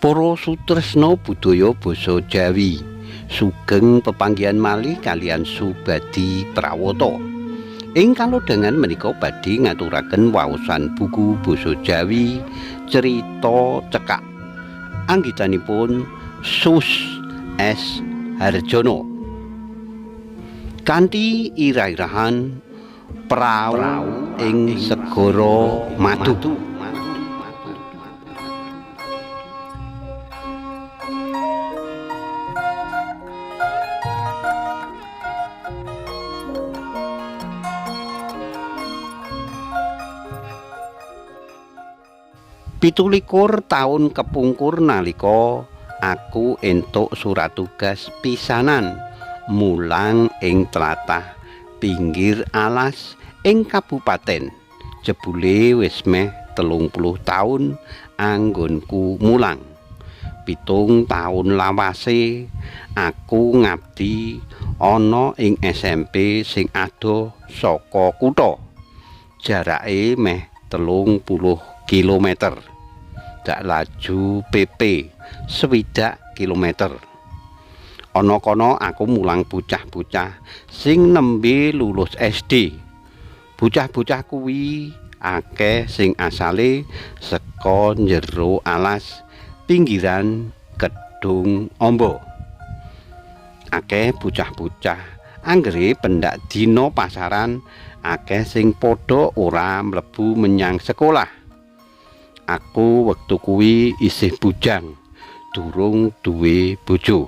Para sutresna budaya basa Jawi sugeng pepanggihan malih kaliyan Subadi Prawata. Ing kalodhangan menika badhe ngaturaken waosan buku basa Jawi Crita Cekak. Anggitanipun Sus S. Harjono. Kanthi irah-irahan Prau ing Segara Madu. Pitulikur taun kepungkur nalika aku entuk surat tugas pisanan mulang ing tlatah pinggir alas ing kabupaten. Jebule wis meh 30 taun anggonku mulang. 7 taun lawase aku ngabdi ana ing SMP sing adoh saka kutha. Jarake meh 30 kilometer. Dak laju PP 60 kilometer. Ana kono aku mulang bocah-bocah sing nembe lulus SD. Bocah-bocah kuwi akeh sing asale saka njero alas pinggiran Kedung Amba. Akeh bocah-bocah anggere pendak dina pasaran akeh sing padha ora mlebu menyang sekolah. Aku wektu kuwi isih bujang, durung duwe bojo.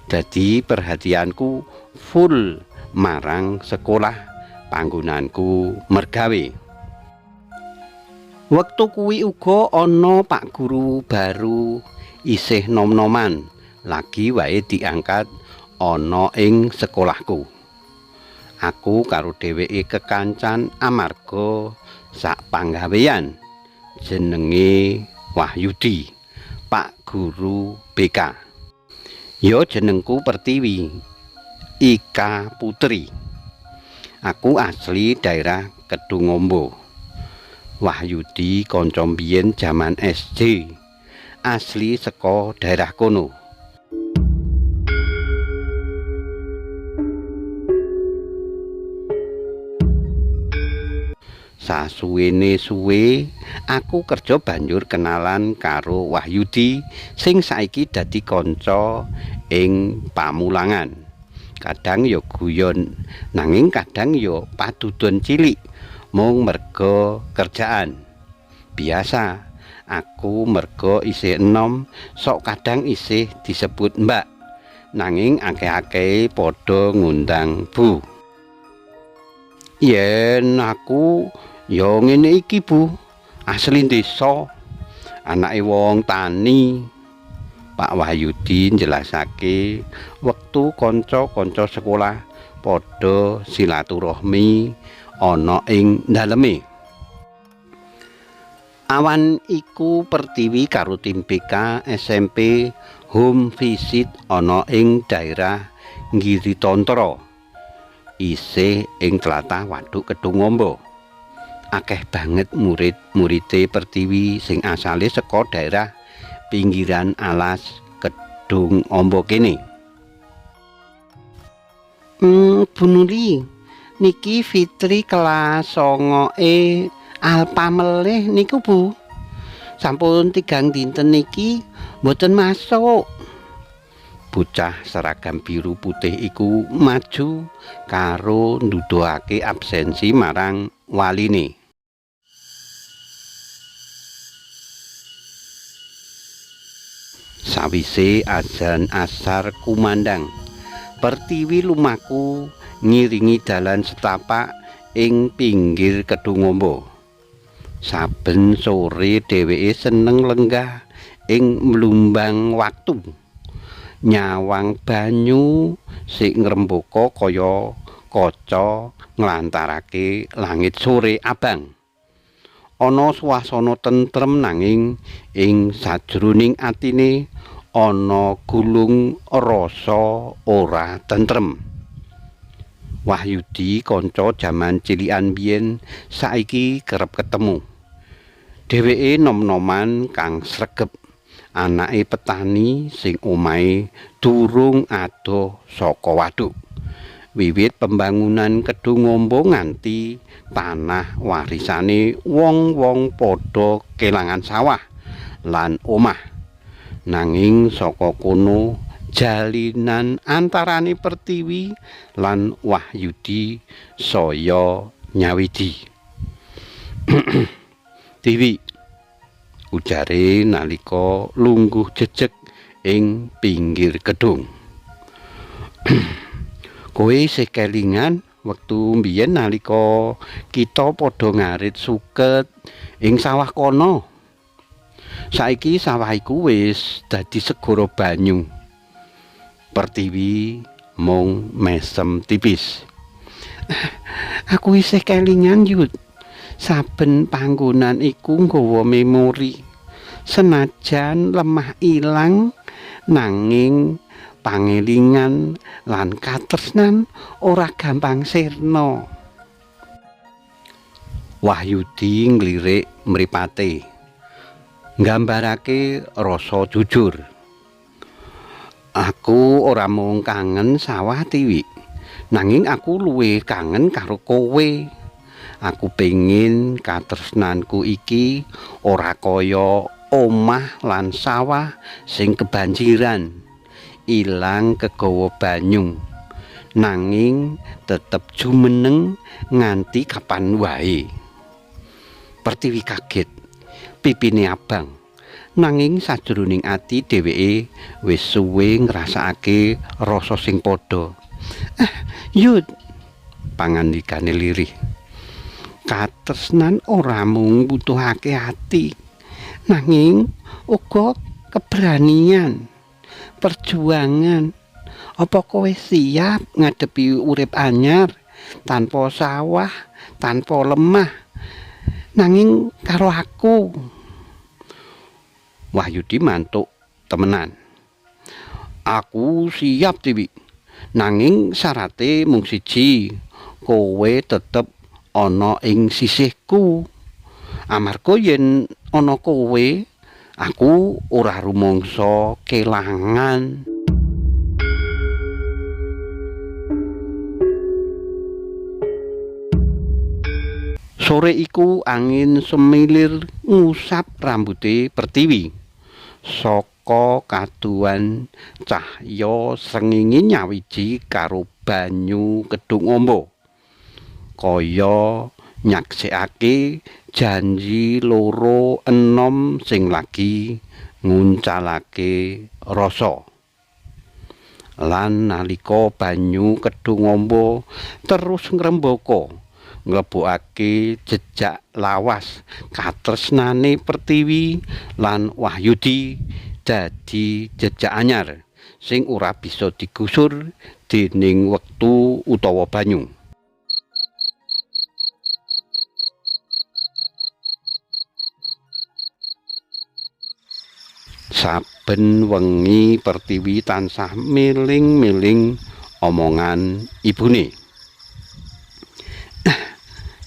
Dadi perhatianku full marang sekolah panggonanku mergawe. Wektu kuwi uga ana pak guru baru isih nom-noman, lagi wae diangkat ana ing sekolahku. Aku karo dheweke kekancan amarga sak panggawean. Jenenge Wahyudi, Pak Guru BK. Ya jenengku Pertiwi Ika Putri. Aku asli daerah Kedungombo. Wahyudi kanca mbiyen jaman SD, asli saka daerah kono. Sasuwene suwe, aku kerja banjur kenalan karo Wahyudi sing saiki dadi kanca ing pamulangan. Kadang ya guyon, nanging kadang ya padudon cilik mung merga kerjaan. Biasa, aku merga isih enom, sok kadang isih disebut mbak, nanging akeh-akehe padha ngundang bu. Yen aku ya ngene iki Bu, asli desa, anake wong tani. Pak Wahyudi njelasake wektu kanca-kanca sekolah padha silaturahmi ana ing daleme. Awan iku Pertiwi karo tim BK SMP home visit ana ing daerah Giritontro, isih ing tlatah Waduk Kedungombo. Akeh banget murid-muride Pertiwi sing asale saka daerah pinggiran alas Kedung Amba kene. Bu Nuli, niki Fitri kelas 9E Alpa melih niku Bu. Sampun 3 dinten niki mboten masuk. Bocah seragam biru putih iku maju karo nduduhake absensi marang waline. Sawise azan asar kumandang, Pertiwi lumaku ngiringi dalan setapak ing pinggir Kedungombo. Saben sore dheweke seneng lenggah ing mlumbang waktu. Nyawang banyu sing ngrembaka kaya kaca nglantarake langit sore abang. Ana swasana tentrem nanging ing sajroning atine ana gulung rasa ora tentrem. Wahyudi kanca jaman cilikan biyen saiki kerep ketemu. Dheweke nom-noman kang sregep Anake petani sing omahe durung adoh saka waduk. Wiwit pembangunan Kedungombo nganti tanah warisane wong-wong padha kelangan sawah lan omah. Nanging saka kono jalinan antarane Pertiwi lan Wahyudi saya nyawiji. "Tiwi," ujare nalika lungguh jejeg ing pinggir kedung. "Kowe isih kelingan wektu mbiyen nalika kita padha ngarit suket ing sawah kono? Saiki sawah iku wis dadi segara banyu." Pertiwi mung mesem tipis. "Aku isih kelingan, Yud. Saben panggonan iku nggawa memori. Senajan lemah ilang, nanging pangelingan lan katresnan ora gampang sirna." Wahyudi nglirik mripate, nggambarake rasa jujur. "Aku ora mung kangen sawah, Tiwi, nanging aku luwih kangen karo kowe. Aku pengin katresnanku iki ora kaya omah lan sawah sing kebanjiran, ilang kegawa banyu, nanging tetep jumeneng nganti kapan wae." Pertiwi kaget, pipine abang. Nanging sajroning ati dheweke wis suwe ngrasakake rasa sing padha. "Eh, Yud," pangandikane lirih. "Katresnan ora mung mbutuhake ati, nanging uga keberanian, perjuangan. Apa kowe siap ngadepi urip anyar tanpa sawah, tanpa lemah, nanging karo aku?" Wahyudi mantuk temenan. "Aku siap, Tiwi. Nanging syarate mung siji, kowe tetep ana ing sisihku. Amarga yen ana kowe, aku ora rumangsa kelangan." Sore iku angin semilir ngusap rambute Pertiwi. Saka kaduhan cahya srengenge nyawiji karo banyu Kedungombo. Kaya nyaksekake janji loro enom sing lagi nguncalake rasa. Lan nalika banyu Kedungombo terus ngrembaka, nglebokake jejak lawas katresnane Pertiwi lan Wahyudi dadi jejak anyar sing ora bisa digusur dening wektu utawa banyu. Saben wengi Pertiwi tansah meling-meling omongan ibune.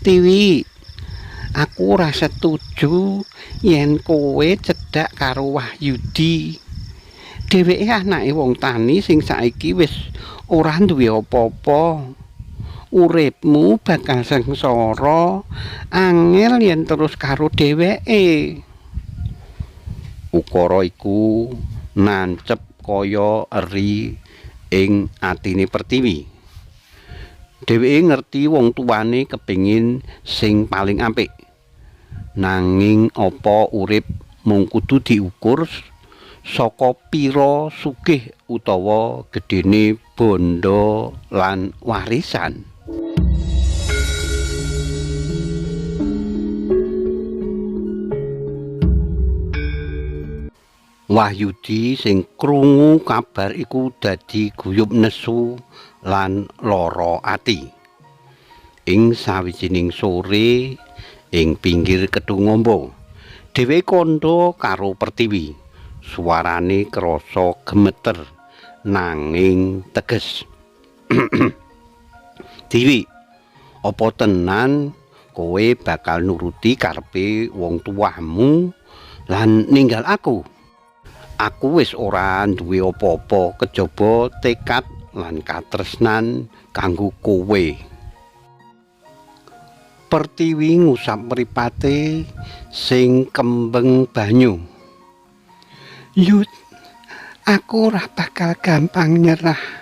"Tiwi, aku ora setuju yen kowe cedhak karo Wahyudi. Dheweke anake wong tani sing saiki wis ora duwe apa-apa. Uripmu bakal sengsara, angel yen terus karo dheweke." Ukara iku nancep kaya eri ing atine Pertiwi. Dheweke ngerti wong tuwane kepingin sing paling apik. Nanging apa urip mung kudu diukur saka pira sugih utawa gedene bondo lan warisan? Wahyudi sing krungu kabar iku dadi guyub nesu lan lara ati. Ing sawijining sore ing pinggir Kedungombo, dheweke kandha karo Pertiwi. Suarane krasa gemeter nanging teges. "Tiwi, apa tenan kowe bakal nuruti karepe wong tuamu lan ninggal aku?" Aku wis ora duwe apa-apa kejaba tekad lan katresnan kanggo kowe. Pertiwi ngusap mripate sing kembeng banyu. Yut, aku ora bakal gampang nyerah.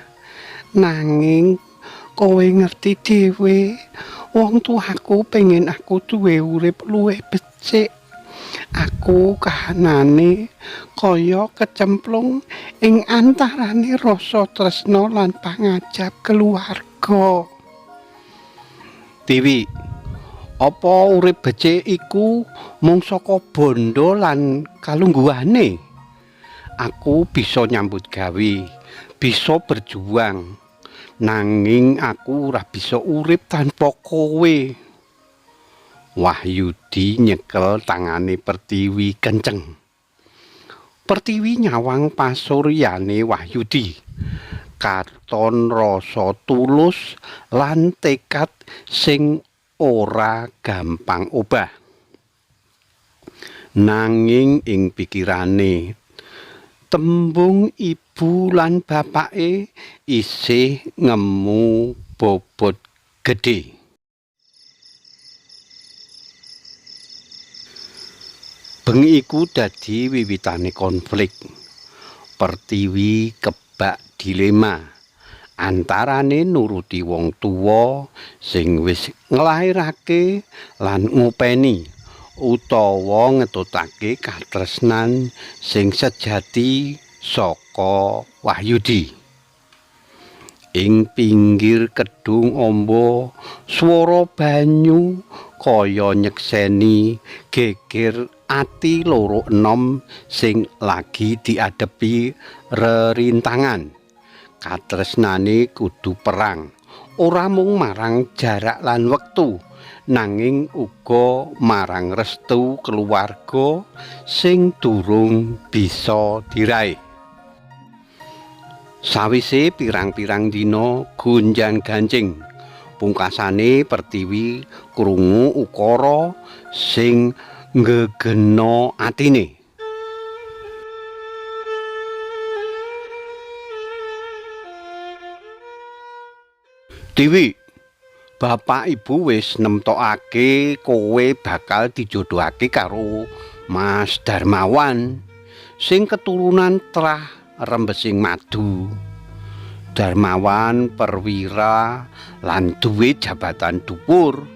Nanging kowe ngerti dhewe, wong tuaku pengen aku duwe urip luwih becik. Aku kahanane kaya kecemplung ing antarane rasa tresna lan pangajap keluarga. Tiwi, apa urip becik iku mung saka bondo lan kalungguhane? Aku bisa nyambut gawe, bisa berjuang, nanging aku ora bisa urip tanpa kowe. Wahyudi nyekel tangane Pertiwi kenceng. Pertiwi nyawang pasuryane Wahyudi. Katon rasa tulus lan tekad sing ora gampang obah. Nanging ing pikirane tembung ibu lan bapake isih ngemu bobot gedhe. Bengi iku dadi wiwitane konflik. Pertiwi kebak dilema antarane nuruti wong tuwa sing wis nglairake lan ngopeni utawa ngetutake katresnan sing sejati saka Wahyudi. Ing pinggir kedung amba swara banyu kaya nyekseni geger ati loro enom sing lagi diadepi rerintangan. Katresnane kudu perang, ora mung marang jarak lan wektu, nanging uga marang restu keluarga sing durung bisa diraih. Sawise pirang-pirang dina gonjang-ganjing, pungkasane Pertiwi krungu ukara sing nggegena atine. Tiwi, bapak ibu wis nemtokake kowe bakal dijodohake karo Mas Darmawan sing keturunan trah rembesing madu. Darmawan perwira lan duwe jabatan dhuwur.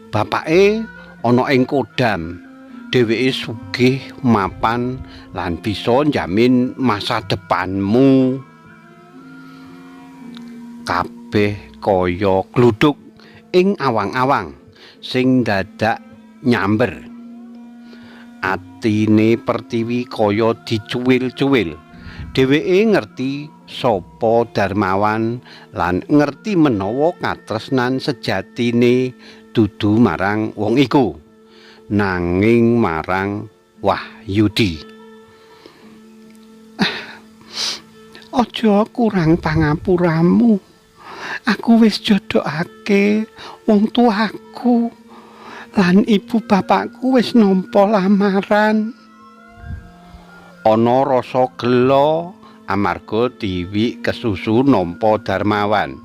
Bapake ana ing Kodam, dheweke sugih mapan lan bisa njamin masa depanmu. Kabeh kaya gluduk ing awang-awang sing dadak nyamber. Atine Pertiwi kaya dicuwil-cuwil. Dheweke ngerti sapa Darmawan lan ngerti menawa katresnan sejatine dudu marang wong iku, nanging marang Wahyudi. Aja kurang pangapuramu. Aku wis jodhokake wong tuaku lan ibu bapakku wis nampa lamaran. Ana rasa gela amarga Tiwi kesusu nampa Darmawan.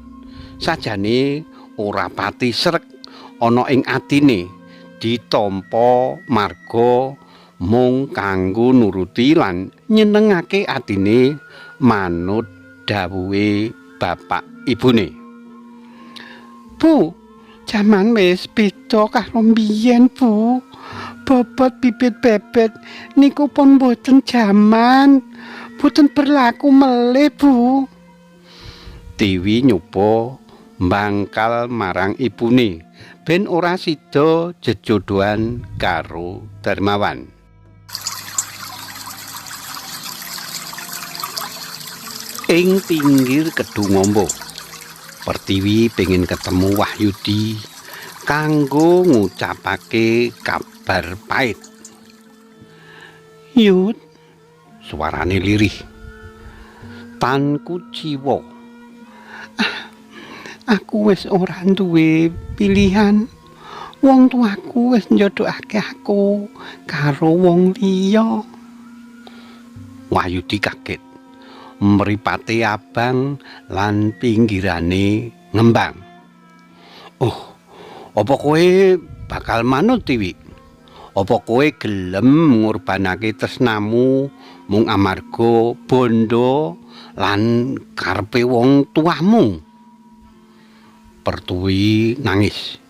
Sajane ora pati srek ana ing atine ditampa marga mung kanggo nuruti lan nyenengake atine manut dawuhe bapak ibune. Bu, jaman wis beda karo mbiyen, Bu. Bobot bibit bebet niku pun mboten jaman, mboten berlaku melih, Bu. Tiwi nyoba mbangkal marang ibune ben ora sida jejodohan karo Darmawan. Ing pinggir Kedung Amba, Pertiwi pengin ketemu Wahyudi kanggo ngucapake kabar pait. Yut, suarane lirih. Tan kuciwa. Aku wis ora duwe pilihan. Wong tuaku wis njodhokake aku karo wong liya. Wahyudi kaget. Mripate abang lan pinggirane ngembang. "Oh, apa kowe bakal manut, Tiwi? Apa kowe gelem ngorbanake tresnamu mung amarga bondo lan karepe wong tuamu?" Pertiwi nangis.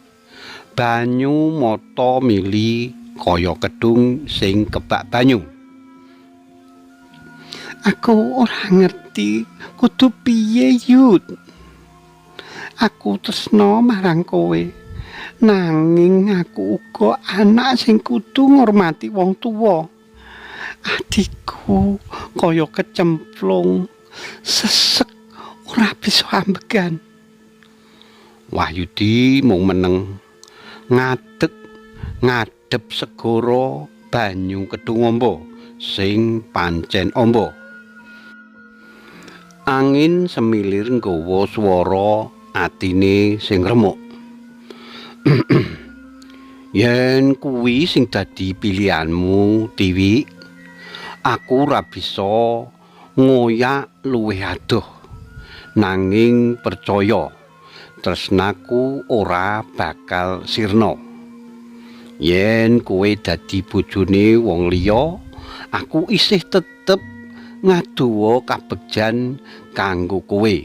Banyu mata mili kaya kedung sing kebak banyu. "Aku ora ngerti kudu piye, Yud. Aku tresna marang kowe. Nanging aku uga anak sing kudu ngurmati wong tuwa. Atiku kaya kecemplung, sesek, ora bisa ambegan." Wahyudi mung meneng, ngadeg ngadhep segara banyu Kedungombo sing pancen amba. Angin semilir nggawa swara atine sing remuk. "Yen kuwi sing dadi pilihanmu, Tiwi, aku ora bisa ngoyak luwih adoh. Nanging percaya, tresnaku ora bakal sirna. Yen kowe dadi bojone wong liya, aku isih tetep ngaduwa kabegjan kanggo kowe."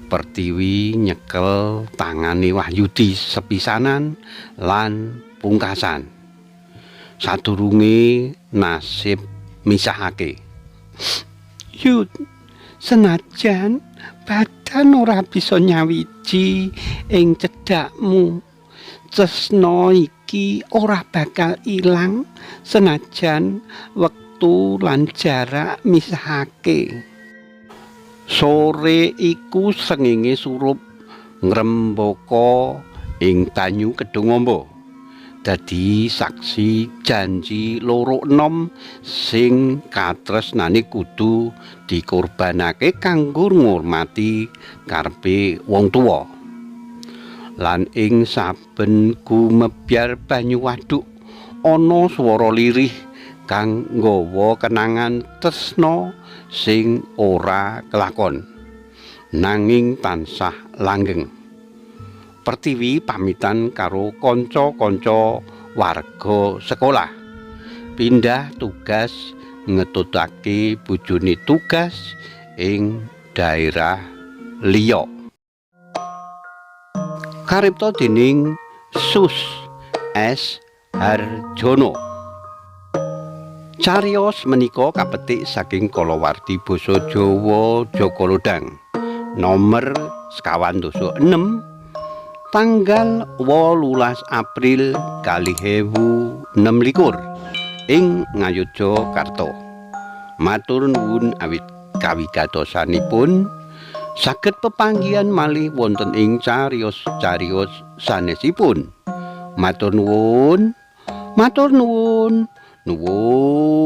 Pertiwi nyekel tangane Wahyudi sepisanan lan pungkasan, sadurunge nasib misahake. "Yud, senajan badan ora bisa nyawiji ing cedhakmu, tresna iki ora bakal ilang senajan wektu lan jarak misahake." Sore iku srengenge surup ngrembaka ing banyu Kedungombo, dadi saksi janji loro enom sing katresnane kudu dikorbanake kanggo ngurmati karepe wong tuwa. Lan ing saben gumebyar banyu waduk ana swara lirih kang nggawa kenangan tresna sing ora kelakon nanging tansah langgeng. Pertiwi pamitan karo kanca-kanca warga sekolah, pindah tugas ngetutake bojone tugas ing daerah liya. Karipta dening Sus S Harjono. Cariyos menika kapetik saking kalawarti basa Jawa Jaka Lodhang nomer 26 tanggal 18 April 2026 ing Ngayogyakarta. Matur nuwun awit kawigatosanipun, saged pepanggihan malih wonten ing cariyos-cariyos sanesipun. Matur nuwun. Matur nuwun. Nuwun.